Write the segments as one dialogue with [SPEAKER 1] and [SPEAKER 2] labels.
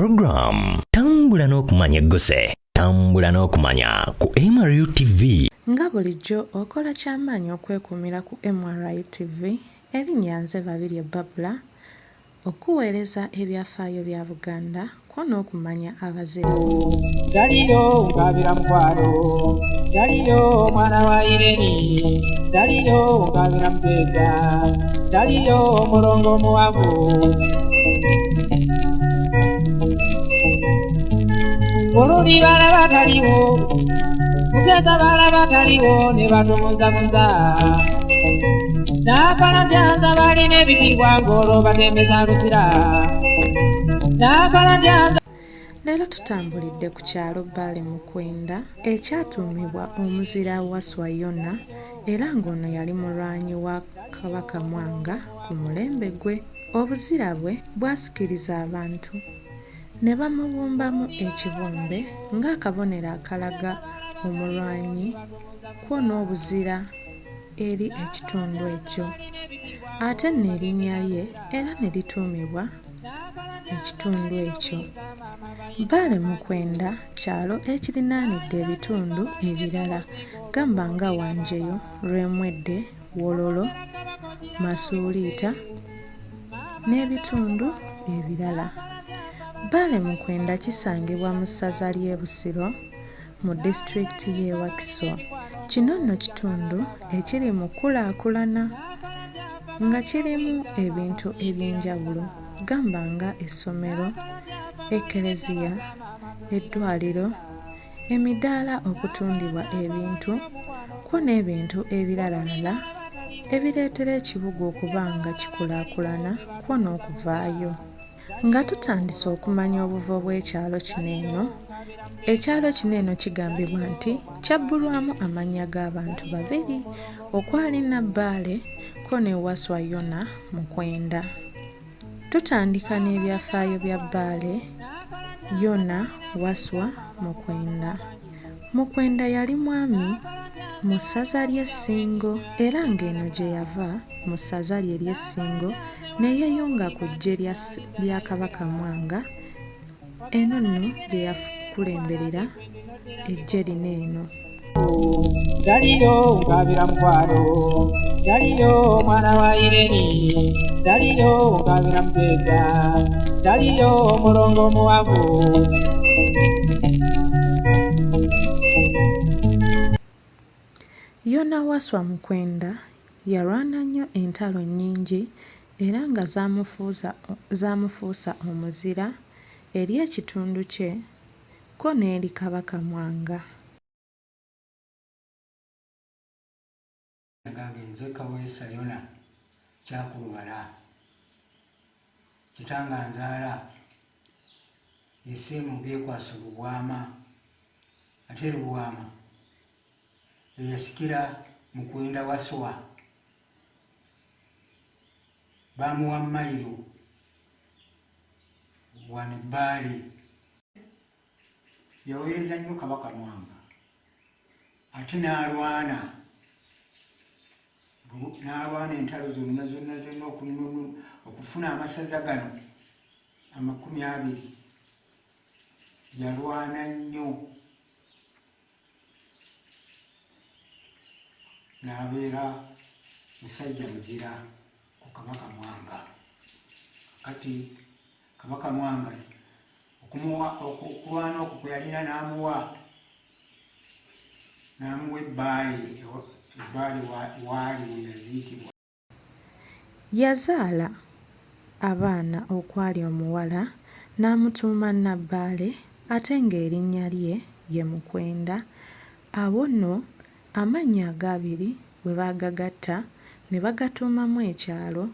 [SPEAKER 1] Program Tambula n'okumanya egguse. Tambula n'okumanya ku MRU TV.
[SPEAKER 2] Nga bulijjo okola kyamaanyi okwekuumira ku MRU TV, erinnya nze Babirye Babula, okuweereza ebyafaayo bya Buganda kwo n'okumanya abazira.
[SPEAKER 3] Daliyo nkabira mukwano, daliyo mwana wa Ireni, daliyo nkabira Muteesa, daliyo omulongo omuwanvu. Oluli balaba taliwo, Muteesa balaba taliwo ne batubunzabunza. Nakola ntya balina ebitiibwa ng'olwo batembeza Luzira. Nakola ntya.
[SPEAKER 2] Leero tutambulidde ku kyalo Bbaale Mukwenda ekyatuumibwa omuzira Wasswa Yona era ng'ono yali mulwanyi wa Kabaka Mwanga ku mulembe gwe. Obuzira bwe bwasikiriza abantu ne bamubumbamu ekibumbe ng'akabonero akalaga omulwanyi kwo n'obuzira eri ekitundu ekyo. Ate nno erinnya lye era ne lituumibwa ekitundu ekyo. Bbaale Mukwenda kyalo ekirinaanidde ebitundu ebirala gamba nga Wanjeyo, Lwemwedde, Wololo, Masuuliita n'ebitundu ebirala. Bbaale Mukwenda kisangibwa mu ssaza ly'e Busiro mu disitulikiti y'e Wakiso. Kino nno kitundu ekiri mu kukulaakulana nga kirimu ebintu eby'enjawulo gamba nga essomero, ekkereziya, eddwaliro, emidaala okutundibwa ebintu kwo n'ebintu ebiralalala ebireetera ekibuga okuba nga kikulaakulana kwo n'okuvaayo. Nga tutandise okumanya obuvo bw'ekyalo kino eno, ekyalo kino eno kigambibwa nti kyabbulwamu amannya g'abantu babiri okwali Nabbaale ko ne Wasswa Yona Mukwenda. Tutandika n'ebyafaayo bya Bbaale Yona Wasswa Mukwenda. Mukwenda yali mwami mu ssaza ly'e Ssingo era ng'eno gye yava mu ssaza lye ery'e Ssingo ne yeeyunga ku ggye lya Kabaka Mwanga eno nno gye yakulemberera eggye lino eno.
[SPEAKER 3] Daliyo nkabira mukwano, daliyo mwana wa Ireni, daliyo nkabira Muteesa, daliyo omulongo omuwanvu.
[SPEAKER 2] Yona Wasswa Mukwenda yalwana nnyo entalo nnyingi era nga zaamufuusa omuzira eri ekitundu kye ko n'eri Kabaka Mwanga.
[SPEAKER 4] Gange nze Kaweesa Yona Kyakulubala, kitange anzaala ye Seemu Byekwaso Lubwama, ate Lubwama eyasikira Mukwenda Wasswa baamuwa mayiro wano Bbaale. Yaweereza nnyo Kabaka Mwanga ate n'alwana n'alwana entalo zonna zonna zonna okufuna amasaza gano 20. Yalwana nnyo n'abeera musajja muzira ku Kabaka Mwanga. Kati Kabaka Mwanga okumuwa okulwana okwo kwe yalina n'amuwa n'amuwa ebbaale, ebbaale waali we yaziikibwa.
[SPEAKER 2] Yazaala abaana okwali omuwala n'amutuuma Nabbaale ate ng'erinnya lye ye Mukwenda. Awo nno amannya ago abiri bwe baagagatta ne bagatuumamu ekyalo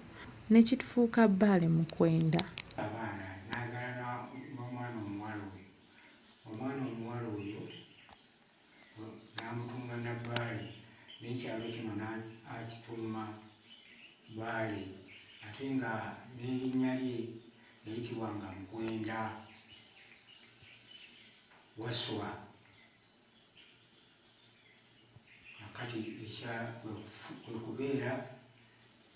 [SPEAKER 2] ne kifuuka Bbaale Mukwenda.
[SPEAKER 4] Abaana n'azaala n'omwana omuwala oyo. Omwana omuwala oyo n'amutuuma Nabbaale, n'ekyalo kino n'akituuma Bbaale, ate nga n'erinnya lye yayitibwanga Mukwenda Wasswa. Kaakati kwe kubeera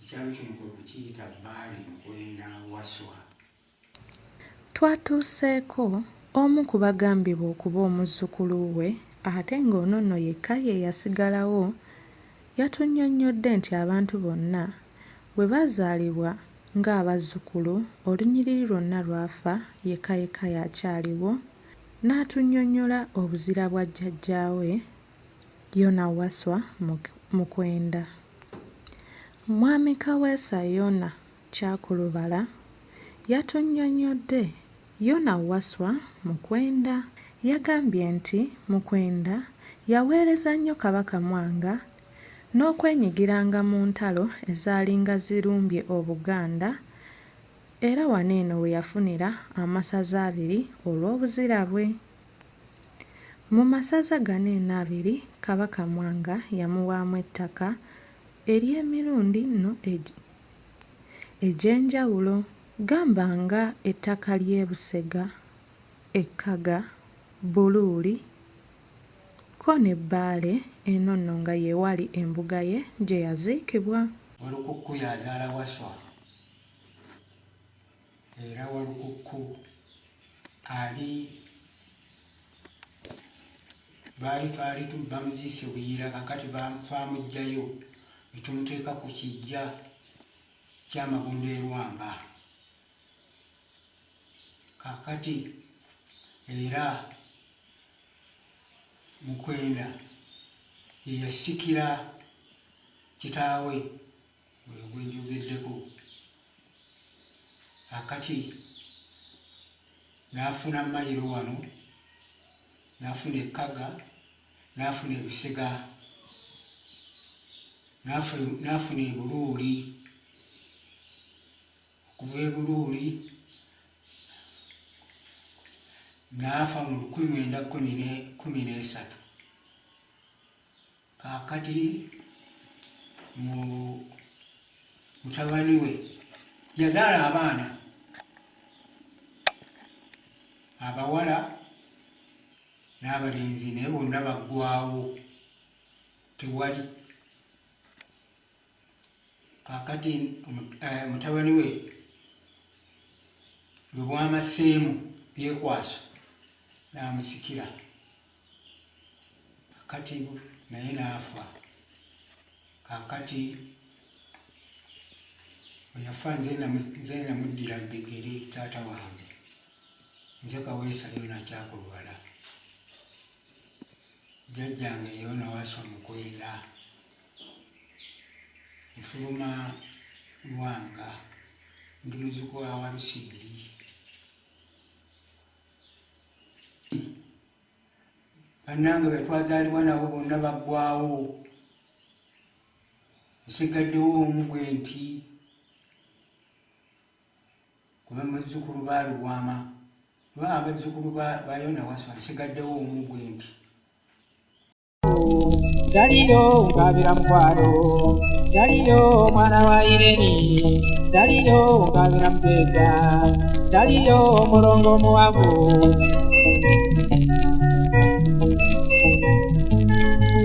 [SPEAKER 4] ekyalo kino kwe kukiyita Bbaale Mukwenda Wasswa.
[SPEAKER 2] Twatuuseeko omu ku bagambibwa okuba omuzzukulu we ate ng'ono nno yekka ye yasigalawo yatunnyonnyodde nti abantu bonna bwe baazaalibwa ng'abazzukulu olunyiriri lwonna lwafa yekka yekka y'akyaliwo n'atunnyonnyola obuzira bwa jjajjaawe Yona Wasswa Mukwenda. Mwami Kaweesa Yona Kyakulubala yatunnyonnyodde Yona Wasswa Mukwenda. Yagambye nti Mukwenda yaweereza nnyo Kabaka Mwanga n'okwenyigiranga mu ntalo ezaalinga zirumbye Obuganda era wano eno we yafunira amasaza abiri olw'obuzira bwe. Mu masaza gano eno abiri Kabaka Mwanga yamuwaamu ettaka ery'emirundi nno egy'enjawulo gamba nga ettaka ly'e Busega e Kagga, Buluuli ko ne Bbaale eno nno nga ye wali embuga ye gye yaziikibwa.
[SPEAKER 4] Walukukku y'azaala Wasswa era Walukukku ali baali twali bamuziise Buyira kakati twamuggyayo ne tumuteeka ku kiggya ky'Amagunda e Lwanga. Kakati era Mukwenda ye yasikira kitaawe oyo gwe njogeddeko. Kakati n'afuna mayiro wano, n'afuna e Kagga, n'afuna e Busega, n'afuna e Buluuli. Okuva e Buluuli n'afa mu 1913. Kaakati mu mutabani we yazaala abaana abawala n'abalenzi naye bonna baggwawo tewali. Kaakati mutabani we Lubwama Seemu Byekwaso n'amusikira. Kaakati naye n'afa. Kaakati bwe yafa nze namuddira mu bigere taata wange. Nze Kaweesa Yona Kyakulubala. Jjajjange Yona Wasswa Mukwenda. Nfuluma Lwanga, ndi muzzukulu wa Walusimbi. Bannange be twazaalibwa nabo bonna baggwawo, nsigaddewo omu bwe nti kuba muzzukulu ba Lubwama ba abazzukulu ba Yona Wasswa nsigaddewo omu bwe nti.
[SPEAKER 3] Daliyo nkabira mukwano, daliyo mwana wa Irene, daliyo nkabira Muteesa, daliyo omulongo omuwanvu.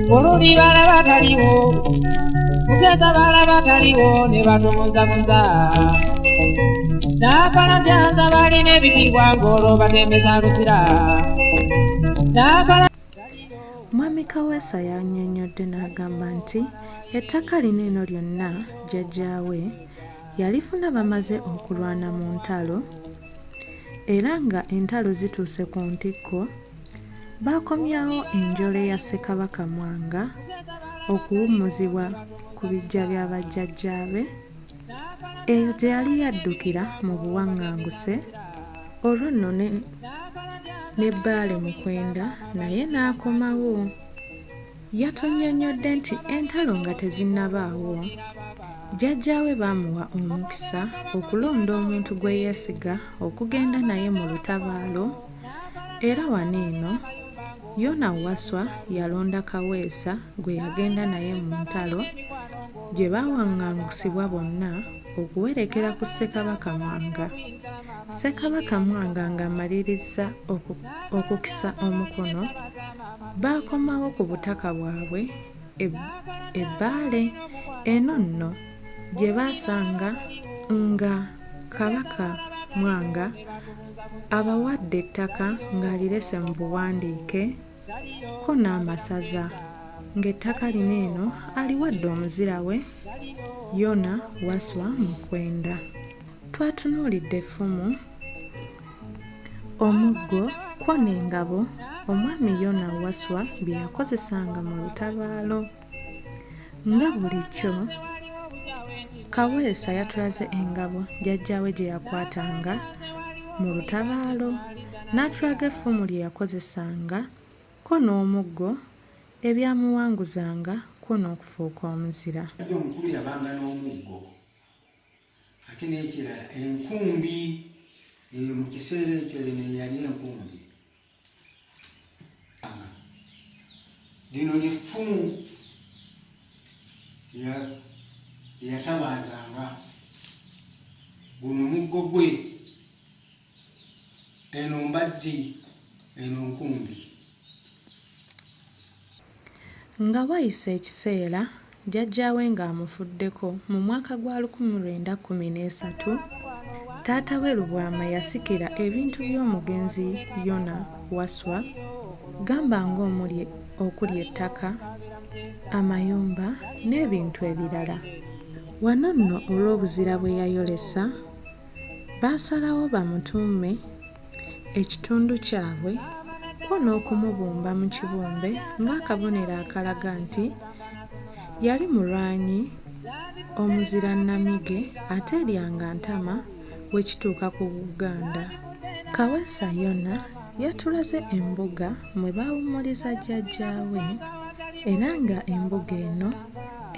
[SPEAKER 3] Oluli balaba taliwo, Muteesa balaba taliwo ne batubunzabunza. Nakola ntya balina ebitiibwa ng'olwo batembeza Luzira. Nakola
[SPEAKER 2] Mwami Kaweesa yannyonnyodde n'agamba nti ettaka lino eno lyonna jjajjaawe yalifuna bamaze okulwana mu ntalo era nga entalo zituuse ku ntikko baakomyawo enjole ya Ssekabaka Mwanga okuwummuzibwa ku biggya bya bajjajjaabe eyo gye yali yaddukira mu buwanganguse olwo nno ne ne Bbaale Mukwenda naye n'akomawo. Yatunnyonnyodde nti entalo nga tezinnabaawo, jjajjaawe baamuwa omukisa okulonda omuntu gwe yeesiga okugenda naye mu lutabaalo era wano eno Yona Wasswa yalonda Kaweesa gwe yagenda naye mu ntalo gye baawangangusibwa bonna okuwerekera ku Ssekabaka Mwanga. Ssekabaka Mwanga ng'amalirizza okukisa omukono, baakomawo ku butaka bwabwe e Bbaale. Eno nno gye baasanga nga Kabaka Mwanga Abawadde ettaka ng'alirese mu buwandiike ko n'amasaza ng'ettaka lino eno aliwadde omuzira we Yona Wasswa Mukwenda. Twatunuulidde effumu, omuggo kwo n'engabo omwami Yona Wasswa bye yakozesanga mu lutabaalo. Nga bulijjo, Kaweesa yatulaze engabo jjajjaawe gye yakwatanga mu lutabaalo n'atulaga effumu lye yakozesanga ko n'omuggo ebyamuwanguzanga kwo n'okufuuka omuzira.
[SPEAKER 4] Omusajja omukulu yabanga n'omuggo ate n'ekirala enkumbi eyo mu kiseera ekyo eno eyali enkumbi. Lino ly'effumu lyeyatabaazanga, guno omuggo gwe, eno mbazzi, eno nkumbi.
[SPEAKER 2] Nga wayise ekiseera, jjajjaawe ng'amufuddeko mu mwaka gwa 1913, taata we Lubwama yasikira ebintu by'omugenzi Yona Wasswa gamba ng'omuli okuli ettaka, amayumba n'ebintu ebirala. Wano nno olw'obuzira bwe yayolesa, baasalawo bamutuume ekitundu kyabwe kwo n'okumubumba mu kibumbe ng'akabonero akalaga nti yali mulwanyi omuzira nnamige ateeryanga ntama bwe kituuka ku Buganda. Kaweesa Yona yatulaze embuga mwe baawummuliza jjajjaawe era nga embuga eno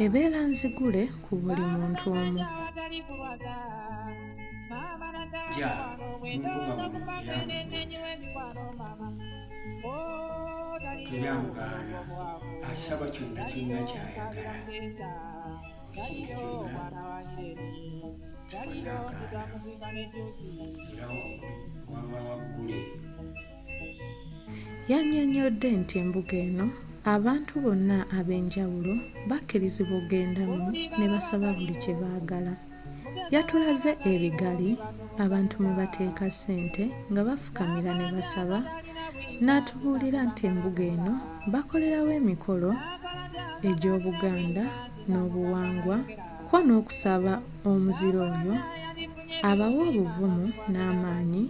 [SPEAKER 2] ebeera nzigule ku buli muntu omu.
[SPEAKER 4] Ja mu mbuga muno eya Mukwenda teryamugaana, asaba kyonna kyonna ky'ayagala, buli kintu kyonna tewali agaana, era waba waggule.
[SPEAKER 2] Yannyonnyodde nti embuga eno abantu bonna ab'enjawulo bakkirizibwa okugendamu ne basaba buli kye baagala. Yatulaze ebigali abantu mwe bateeka ssente nga bafukamira ne basaba n'atubuulira nti embuga eno bakolerawo emikolo egy'Obuganda n'obuwangwa kwo n'okusaba omuzira oyo abawe obuvumu n'amaanyi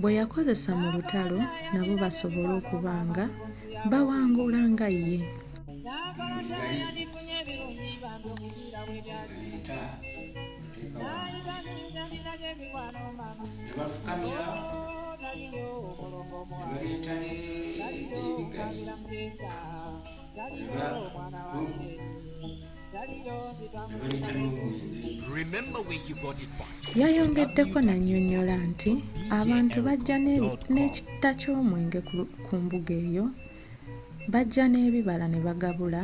[SPEAKER 2] bwe yakozesa mu lutalo nabo basobole okuba nga bawangula nga ye.
[SPEAKER 4] Baleeta bateeka wano ne bafukamira ne baleeta n'ebigali ne baleeta n'omwenge.
[SPEAKER 2] Yayongeddeko n'annyonnyola nti abantu bajja n'ekitta ky'omwenge ku mbuga eyo, bajja n'ebibala ne bagabula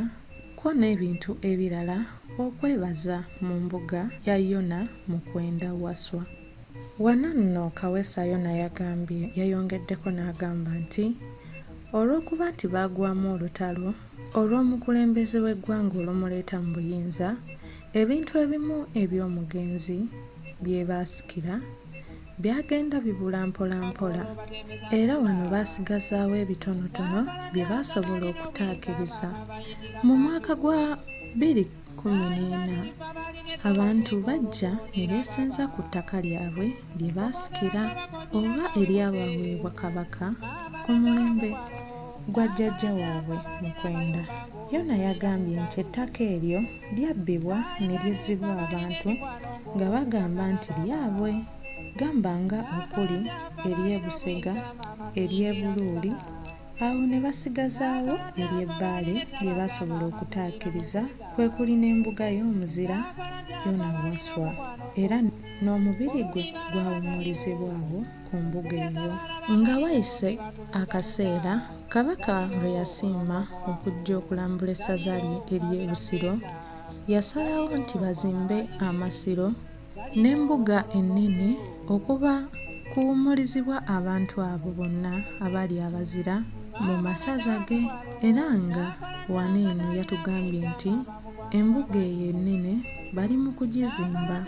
[SPEAKER 2] kwo n'ebintu ebirala okwebaza mu mbuga ya Yona Mukwenda Wasswa. Wano nno Kaweesa Yona yagambye yayongeddeko n'agamba nti olw'okuba nti baagwamu olutalo olw'omukulembeze w'eggwanga olumuleeta mu buyinza, ebintu ebimu eby'omugenzi bye baasikira byagenda bibula mpolampola era wano baasigazaawo ebitonotono bye baasobola okutaakiriza. Mu mwaka gwa 2014, abantu bajja ne beesenza ku ttaka lyabwe lye baasikira oba eryabaweebwa Kabaka ku mulembe gwa jjajja waabwe Mukwenda. Yona yagambye nti ettaka eryo lyabbibwa ne lizzibwa abantu nga bagamba nti lyabwe gamba nga okuli ery'e Busega, ery'e Buluuli awo ne basigazaawo ery'e Bbaale lye baasobola okutaakiriza kwe kuli n'embuga y'omuzira Yona Wasswa era n'omubiri gwe gwawummulizibwa awo ku mbuga eyo. Nga wayise akaseera, Kabaka lwe yasiima okujja okulambula essaza lye ery'e Busiro, yasalawo nti bazimbe amasiro n'embuga ennene okuba kuwummulizibwa abantu abo bonna abali abazira mu masaza ge era nga wano eno yatugambye nti embuga eyo ennene bali mu kugizimba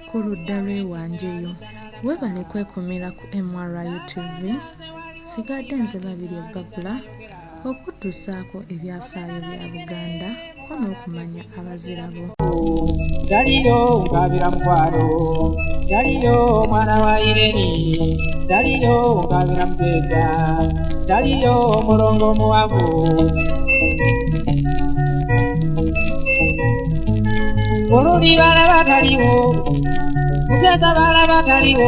[SPEAKER 2] ku ludda lw'e Wanjeyo. Webale kwekumira ku MRU TV, nsigadde nze Babirye Babula okutuusaako ebyafaayo bya Buganda ko n'okumanya abazira bo.
[SPEAKER 3] Daliyo nkabira mukwano, daliyo mwana wa Ireni, daliyo nkabira Muteesa, daliyo omulongo omuwanvu. Oluli balaba taliwo, Muteesa balaba taliwo.